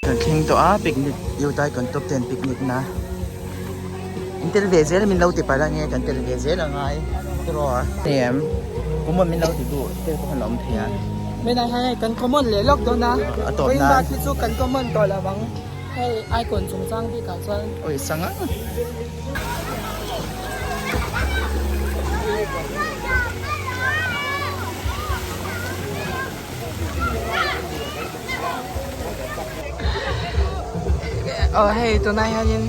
Kan thleng tawh a picnic Utah kan top ten picnic na in tel ve zel min lo ti palh ange kan tel ve zel angai tiraw a em common min lo ti duh tel pawh kan awm thei a. Mena hei kan common leh lawk dawn a a tawp nan bak hi chu kan common tawh lo ang hei icon chungchang bik ah chuan oi sanga. Aw hei tunah hianin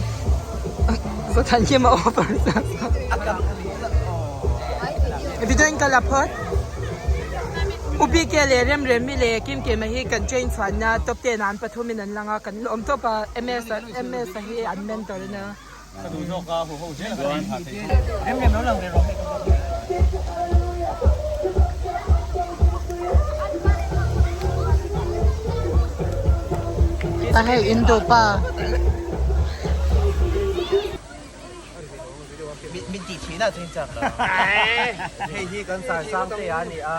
Zothankim a offer video in ka la phawt U_P_K leh Remremi leh Kimkima hi kan train chhuahna top ten ah an pathum in an lang a kan awm tawp a M_S M_S a hi an mentor a nia. A hei in duh pa. Min tih thih na chuan chak lo. Hei hi kan sar sang te a ni a,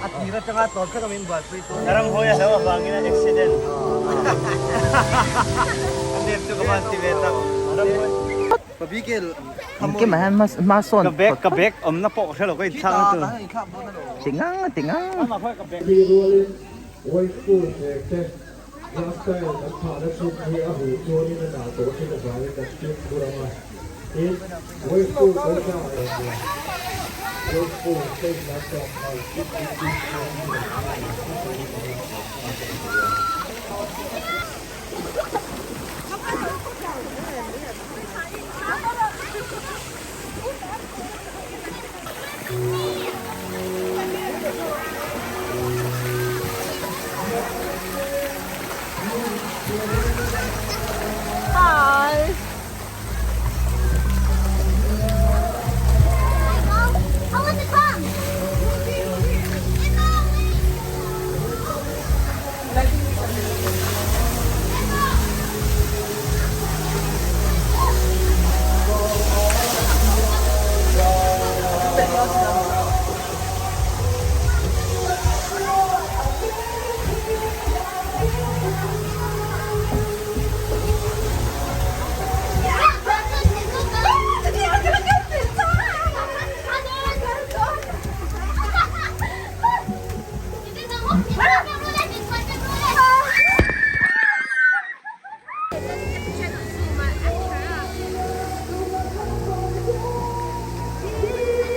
a tir atanga tawp thleng a min buaipui tu. Ka ramhawi a hlo avangin a accident. A nep chu ka van ti ve tak. Engkim ah hian hma sawn Ka bag ka bag awmna pawh ka hrelo ka inthlak na tur. Tingang tingang. Lifestyle kan phahna chhung hi a huh chuanin a nah tawh thin avangin kan fimkhur ang a, tin, wave pool pawisa a awm lo. Wave pool state lampang nghal chip chip chip chuan ni lo hi a takin an inchhawm nghal a ni thei a. Hi.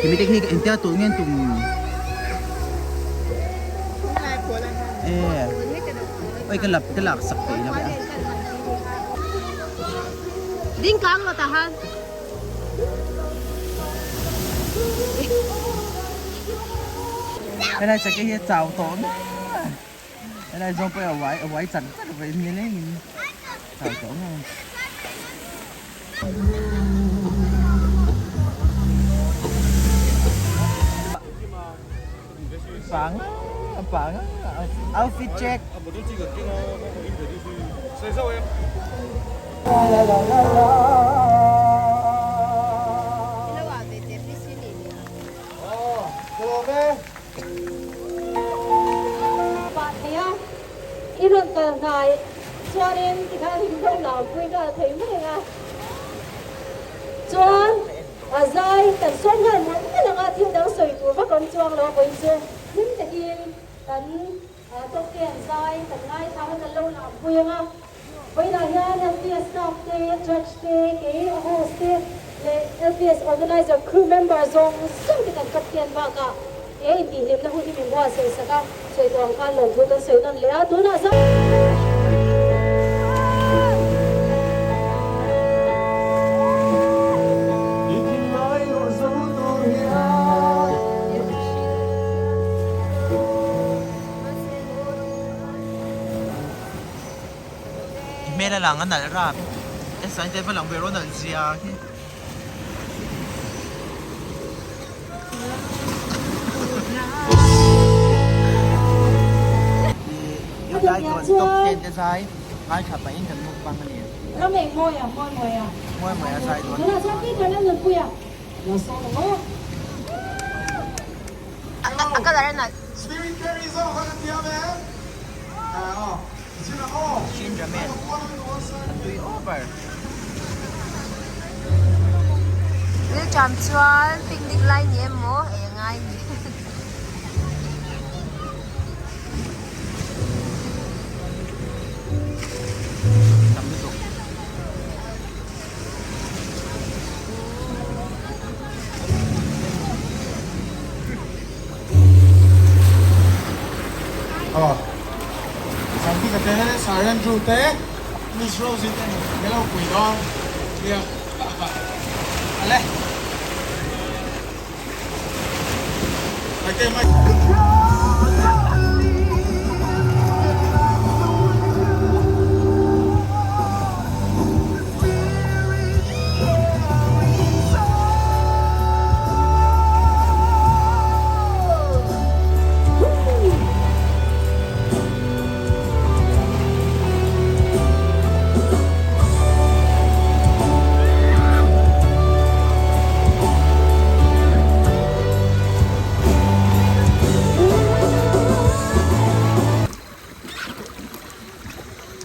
Khimi te khi engtia tawh nge an tum e oi ka lap ka lak sak peih lo e a. Ding kang lo tahan. Helai sakei hi a chau tawh mek a. Helai zawng pawh hi a uai a uai chak chak ve ni lengin chau tawh ngei. Pang pang outfit check. Pah thei a, i rawn kal hnai chuanin tikhan in rawn lampui nghal thei mai ang a. Chuan a zai kan sawi nghal mawlh mawlh ang a, thil dang sawi tur vak awm chuang lo vawiin chu hlim takin kan tawkte an zai kan ngaithla a, kan lo lampui ang a. Vawiinah hian LPS staff te, judge te, kei a host te leh LPS organizer crew member zawng zawng te kan captain bakah he intihhlimna hun hi min buatsaih sak a, sawi tawh ang khan lawmthu kan sawi nawn leh a, tunah zan. I hmel a lang a nalh rap e sain te va lang ve rawh a nalh zia khi. I zai chuan top ten te zai ngaithla pahin kan mukbang a ni. Ram eng mawi a mawi mawi a. Mawi mawi a zai dawn. Tunah chuan Peter Lalnunpuia lo sawm ang aw. A colour a nalh. Shin Ramen. Rilṭam chuan picnic lai ni emaw ei a ngai ni. Aw Sangkika te Sir Andrew te Miss Rosie te an lo pui dawn nia ale Mai mai.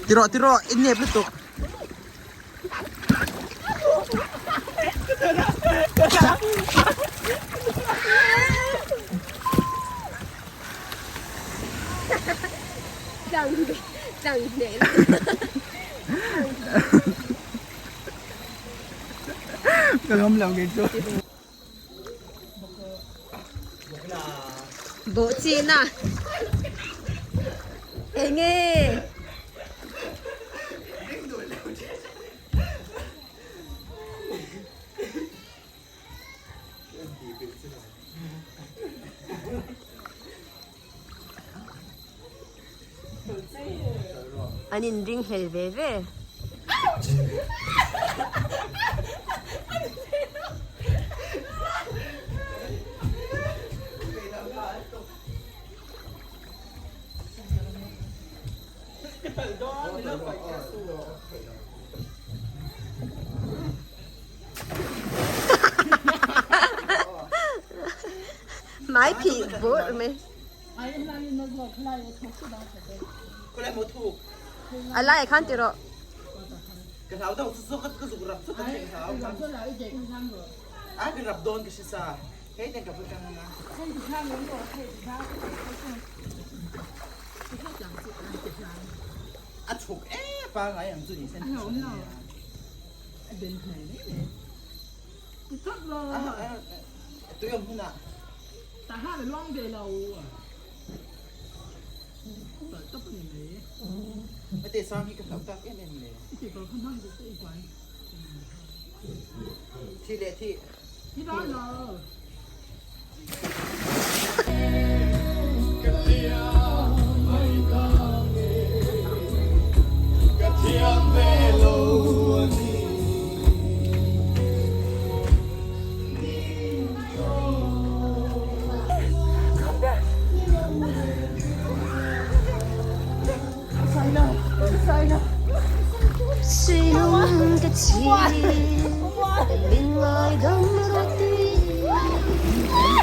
Tiraw tiraw i nep lutuk. Ka ngam lo kei chu. Bawh chin a enge An inring hlel ve ve. Mai phih bur mai. A lai khan ti rawh.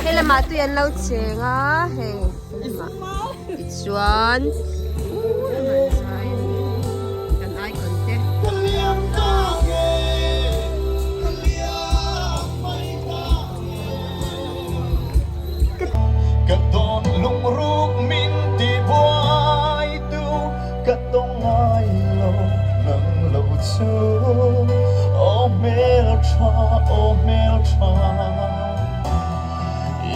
Helamah tui an lo cheng a hei helamah tichuan kan icon te. Ka tawn lungruk min ti buai tu ka tawng ngai lo nang lo chu aw hmel tha aw hmel tha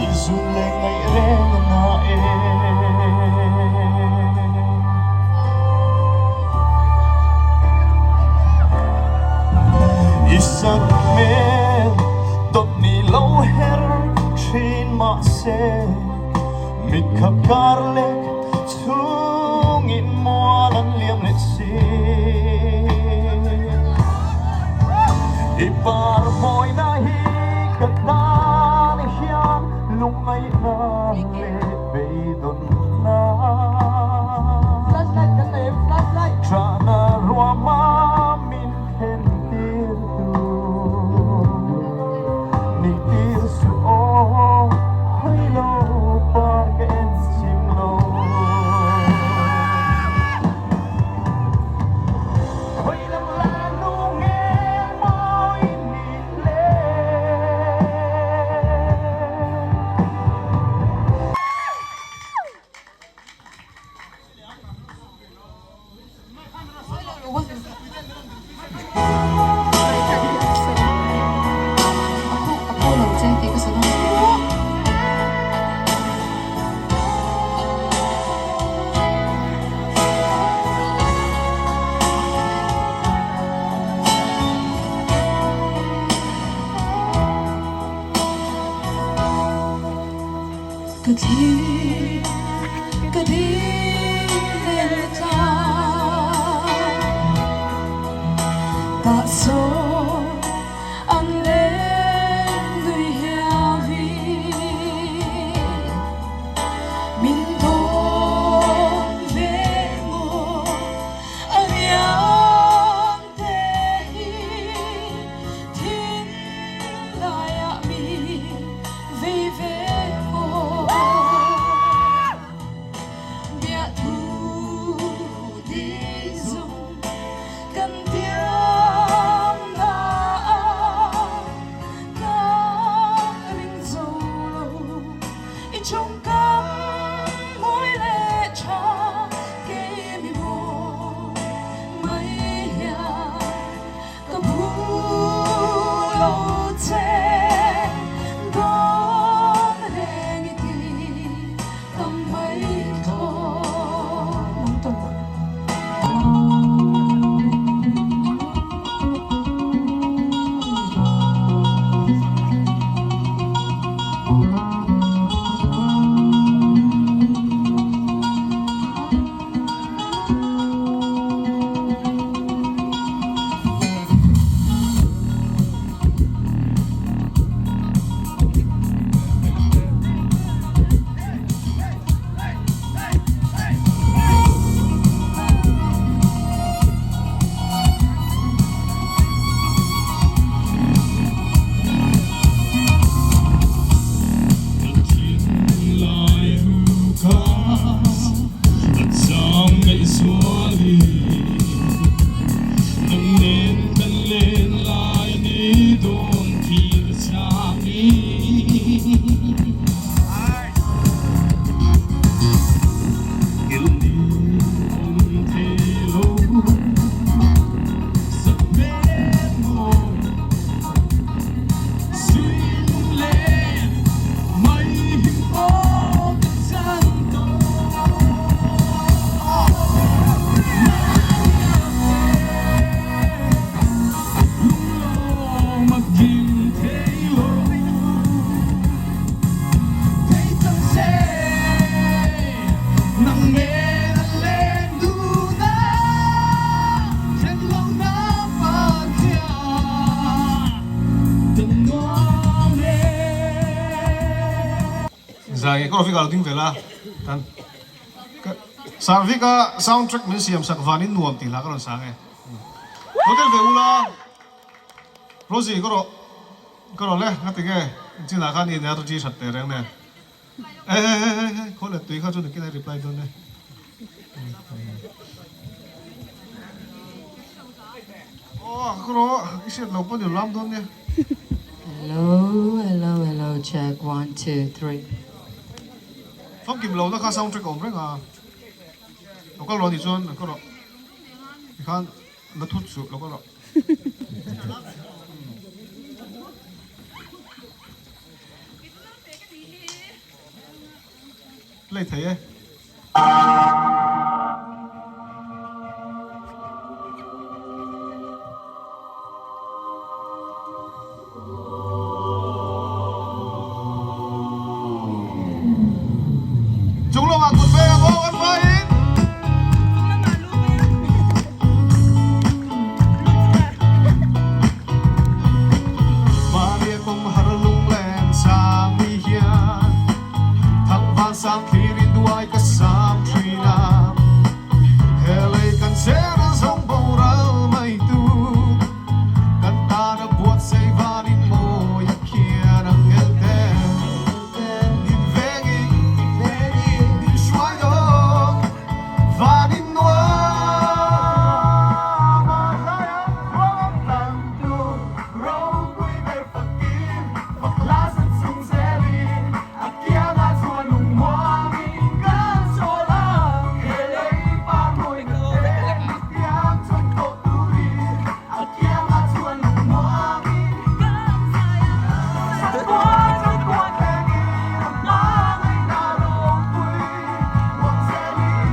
i zun leh ngaih reng a na e. I sak hmel dawt ni lo her thin mahse mit khap kar lek chhungin mual an liam leh si. I par mawina hi ka tan hian lungngaihna leh. thu di zum kan tiam na ka ring zo lo i chung kam mawi leh tha kei mi maw mai hian ka phu lo che dawn reng i ti tam mai thaw. Zai ka raw ding vela kan Sarvika soundtrack min siam sak vanin nuam tih hla ka rawn sang e. Hotel ve ula Rosie ka rawh ka rawh le ngati nge chinah khan i energy that teh reng nen. Hei hei hei hei hei khaw let tui kha chu nikin a reply dawn e. Aw ka rawh i hriat lo pawh ni lam dawn nia. Hello hello hello check 1 2 3. Famkim lo na kha sound track a awm reng a. Lo kal rawh ni chuan ka rawh. Tikhan la thut suh lo kal rawh. Play thei e. Chung lawngah kut ve ang aw kan vaiin. Maria kum har lunglen sang ni hian thang van sang thlir in duai ka sam thin a he lei kan cher zawng boral mai tu kan tan a buatsaih vanin mawi a khian angel te in vengin in hruai dawn vanin nuam a zai ang ruang tlang tu ropui ber fakin fak hla zet chung zelin a kiangah chuan lungmuangin kan chawl a he lei par mawi na te piang chawm tawh turin a kiangah chuan lungmuangin kan zai a chatuan chatuan thlengin a hmangaihna ropui uang zelin.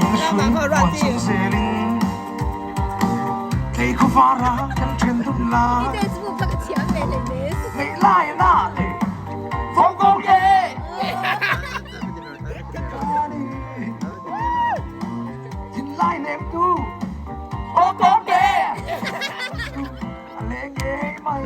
Hmangaihna hrui muan chung zelin Tlei khawvara kan then dun lai Ngaih lai na te Vawng vawng ke Thinlai nem tu Vawng vawng ke A leng ngei mai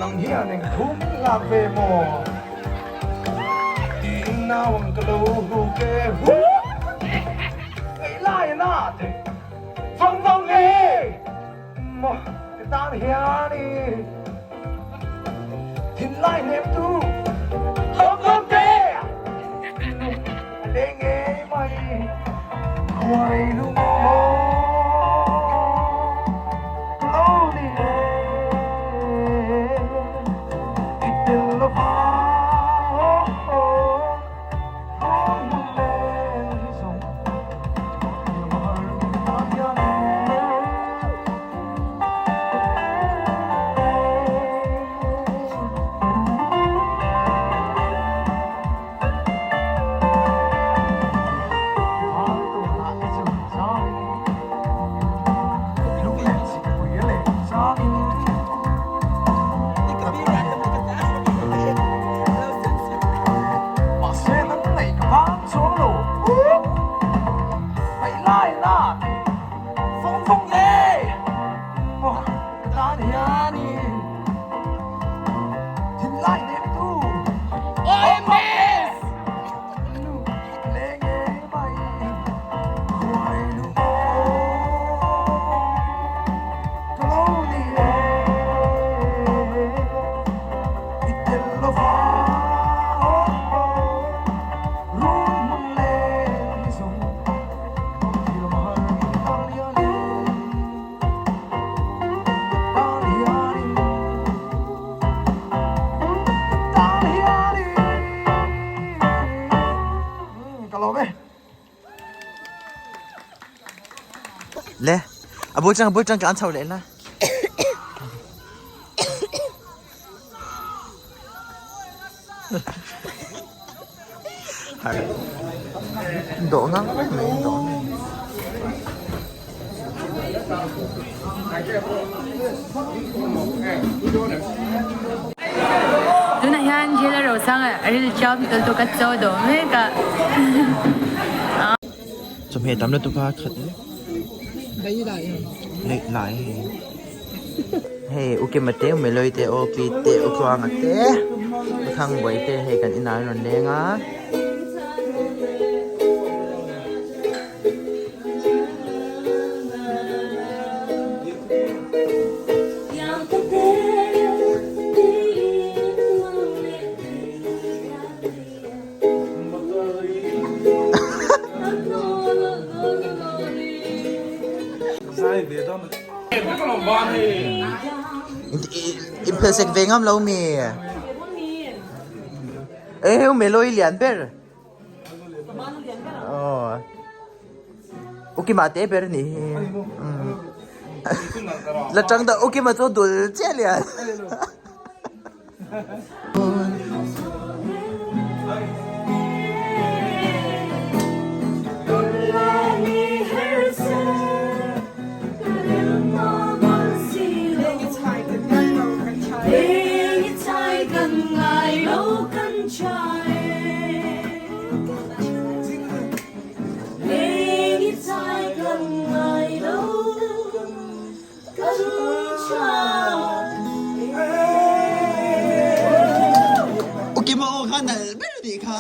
Nang hian eng thu min lak ve maw? Tiin nau ang ka lo hu ke hu. Ngei lai a na te vang vang e maw ka tan hian i thinlai hnem tu vang vang te lung a leng ngei mai khuai lung maw ka lo ni e i tel lova Mahse nan neih ka vang chuang lo Ngaih lai na te vawng vawng e Maw ka tan hian i thinlai nem tu OMS Nu leng e mai Khuai lu Ka lo ni e I tel lova Run hmun len hi zawng Thiam har min tan hianin Tan hianin Tan hianin Ka lawm e. Le a bul chang a bul chang ka an chho leh la. Đổ ngang quá mày đổ. Tunah hian Jailer Rosanga a ril cham tel tawk a chaw dawh mek a. Chawhmeh tam lutuk a khat mek. Lei lai hei. Hei Ukima te Umeloi te Opi te Utluanga te Uthangbuai te hei kan inah an rawn leng a. Inphelsek ve ngam lo mi. E heu Meloi lian ber. Aw. Ukima te ber ni hi. La tang da Ukima chu dul chiah lian. Ukima aw kha nalh ber anih kha.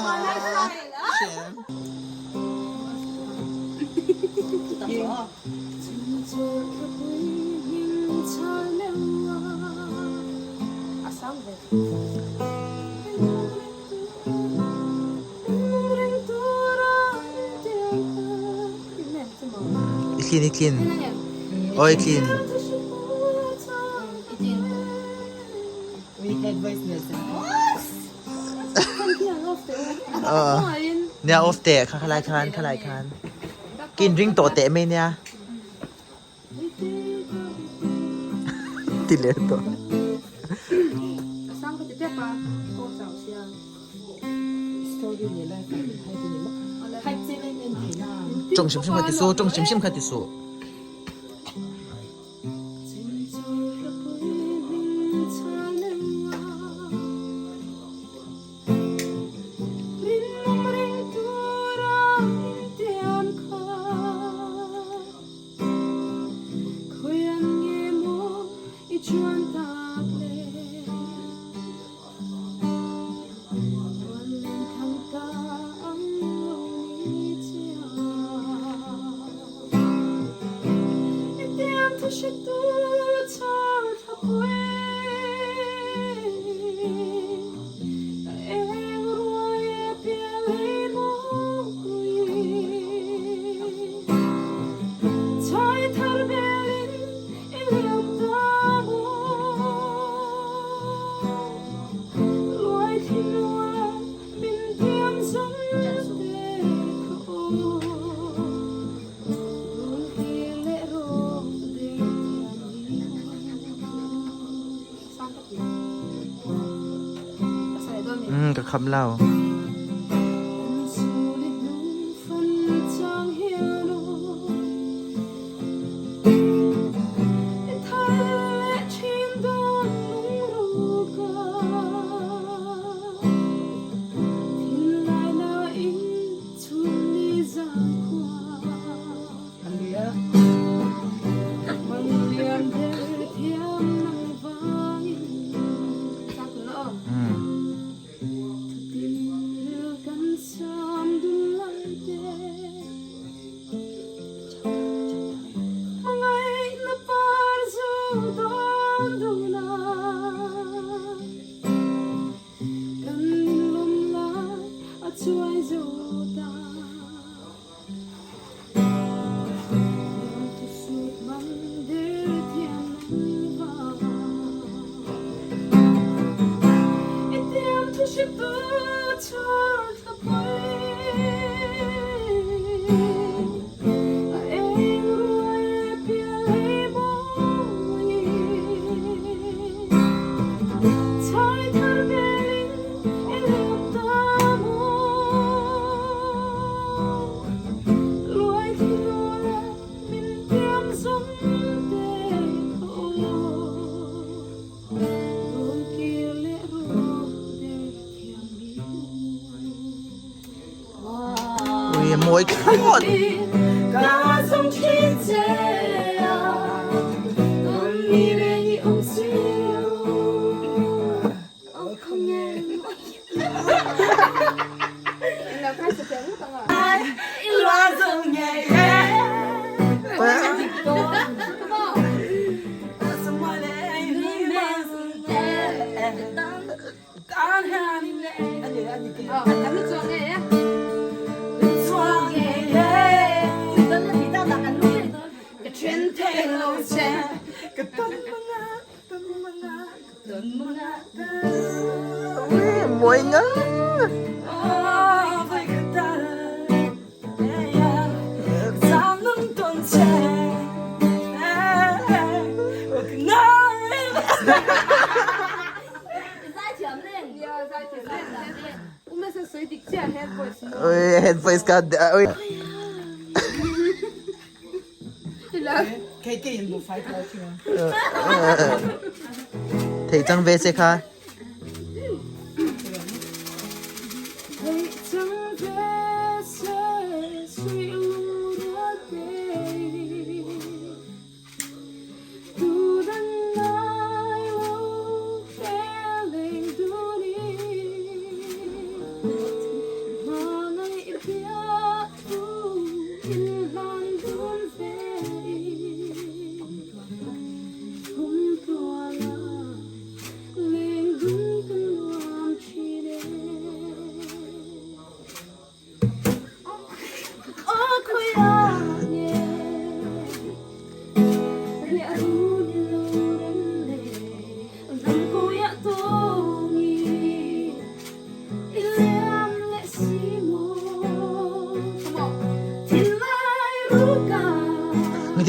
I tlin i tlin. Aw i tlin. Nia off teh kha khalai khan khalai khan. Kin ring tawh teh mai nia. Ti leh tawh. Tawng hrim hrim kha ti su, tawng hrim hrim kha ti su. Umm ka kham lo. Ui mawi thlawt. Mawi ngang. Ui head voice ka ui. Thei chang ve che kha.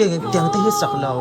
Tiang te hi sak lo.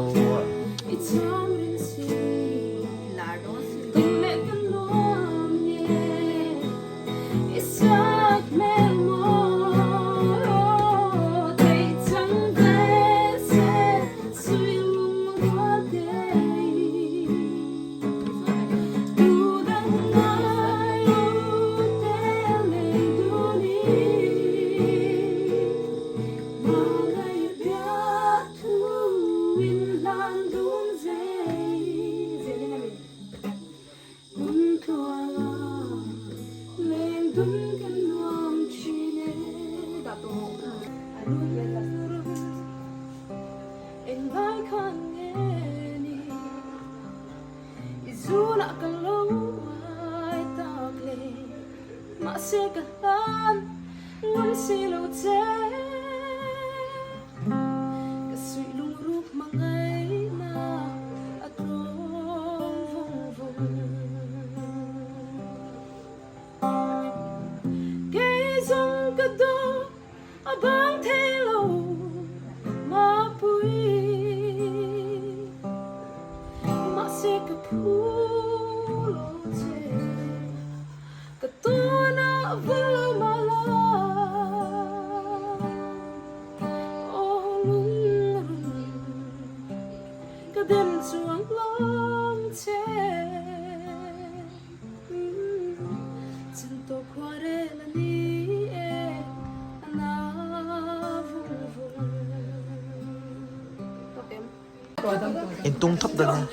Intung thap dawn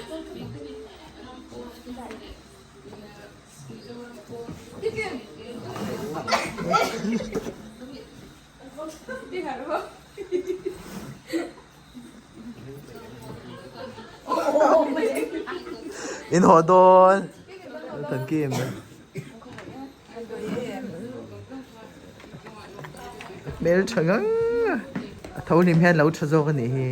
nia. In haw dawn. Kan kim. Hmel tha ngang a. A tho hlim hian lo tha zawk a nih hi.